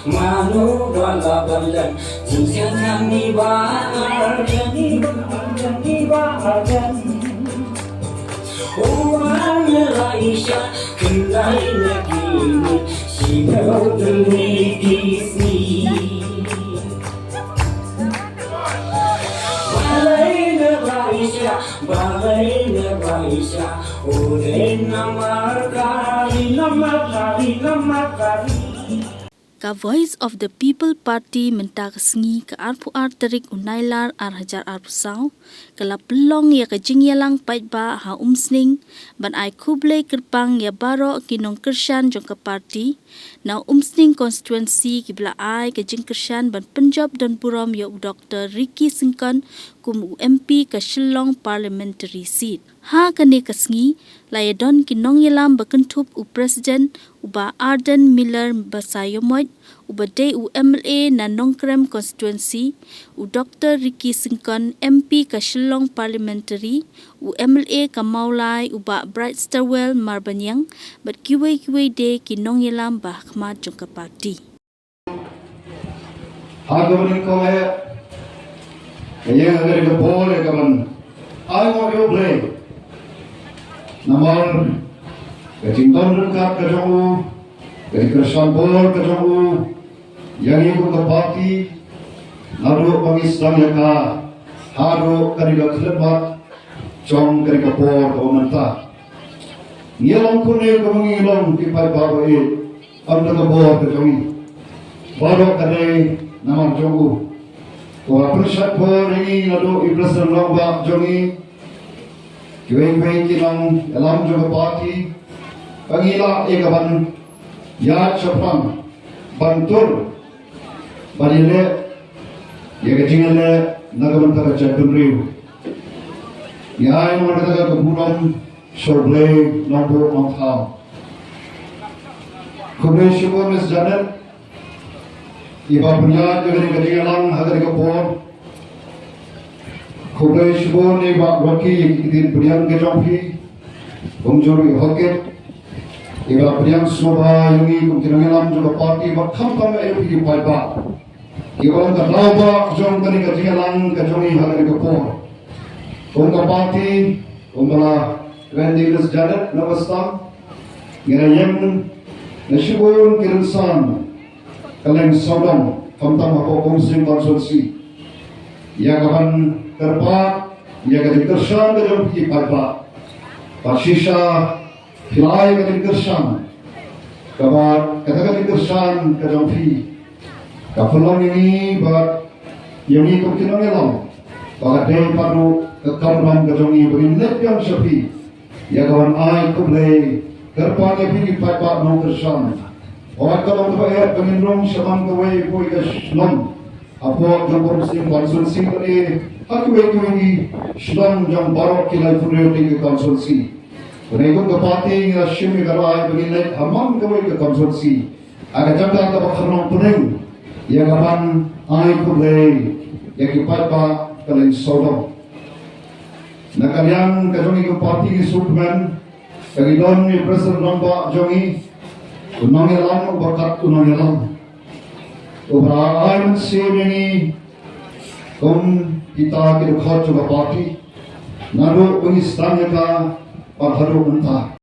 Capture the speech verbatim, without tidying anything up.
Mano ba la ban leh jingsiang kani ba arjan, kani ba arjan. Uwan la isha kendai lagi ni, sino demi kisni. Balai na ba isha, balai na ba isha. Ode namar kari, namar kari, namar kari. Ka Voice of the People Party mynta ka sngi ka arphew ar tarik u Nailar ar hajar arphew saw ka la pynlong ïa ka jingïalang paidbah ha Umsning ban ai khublei kyrpang ïa baroh ki nongkyrshan jong ka party na Umsning constituency kiba la ai ka jingkyrshan ban pynjop don burom ïa u Doktor Ricky Syngkon kum u M P ka Shillong Parliamentary Seat. Ha kane ka sngi la ïadon ki nongïalam ba kynthup u President u Bah Ardent Miller Basaiawmoit, uba dei u M L A na Nongkrem constituency, u Doktor Ricky Syngkon M P ka Shillong Parliamentary, u M L A ka Mawlai u Bah Brightstarwell Marbaniang bad kiwei kiwei de ki nongïalam ba hakhmat jong ka party. Ha ka bynta ka leh ka ïeng ha ka bor ïa ka ban ai nguh ïa U Blei namar ka jingdon ryngkat ka jong u, ka jingkyrshan bor ka jong u ïa ngi kum ka party naduh ba ngi sdang ïa ka haduh kane ka khyllipmat jong kane ka por kaba mynta. Ngi long kumne kaba ngi long ki paidbah ba ïeit. Ym da ka bor ka jong ngi, baroh ka dei namar jong u. Kaba pynshait bor ïa ngi naduh i President Rangbah jong ngi, kiwei kiwei ki nongïalam jong ka party, ba ngi lah ïa ka ban ïaid shaphrang ban tur ban ïaleh ïa ka jingïaleh na ka bynta ka jaitbynriew. Ngi ai namar kata ka burom sha U Blei Nongbuh Nongthaw. Khublei shibun Miss Janet, iba pynïaid ïa kane ka jingïalang ha kane ka por. Khublei shibun ïa i Bah Rocky, ïa ki ktien pdiang ka jong phi. Kumjuh ruh i Hokit, iba pdiang sngewbha ïa ngi kum ki nongïalam jong ka party bad khamtam ïa phi ki paidbah. Ki wan ka daw ba jong kane ka jingïalang ka jong ngi ha kane ka por. Kum ka party, kum ba la kren da i Miss Janet na ba sdang, ngi la ïeng na shibun ki rynsan kylleng sawdong, khamtam hapoh Umsning constituency, ïa ka ban kyrpad ïa ka jingkyrshan ka jong phi ki paidbah. Bad shisha phi la ai ka jingkyrshan, kaba kata ka jingkyrshan ka jong phi ka pynlong ïa ngi bad ïa ngi kum ki nongïalam ba ka dei pat ruh ka kamram ka jong ngi ba ngin leit biang sha phi ïa ka ban ai khublei kyrpad ïa phi ki paidbah nongkyrshan. Wat ka long kaba eh ba ngin rung shaphang kawei kawei ka shnong hapoh jong ka Umsning constituency lane ha kiwei kiwei ki shnong jong baroh ki laiphew hynriew tylli ki constituency. Kane kum ka party ngi la shim ïa ka rai ba ngin leit ha man kawei ka constituency ha ka jaka kaba kham nongpynïaid ïa ka ban ai khublei ïa ki paidbah kylleng sawdong. Na ka liang ka jong ngi ka party ngi sngewkmen ba ngi don i President Rangbah jong ngi, u nongïalam uba kat u nongïalam, uba ai mynsiem ïa ngi kum kita ki dkhot jong ka party naduh ba ngi sdang ïa ka bad haduh mynta.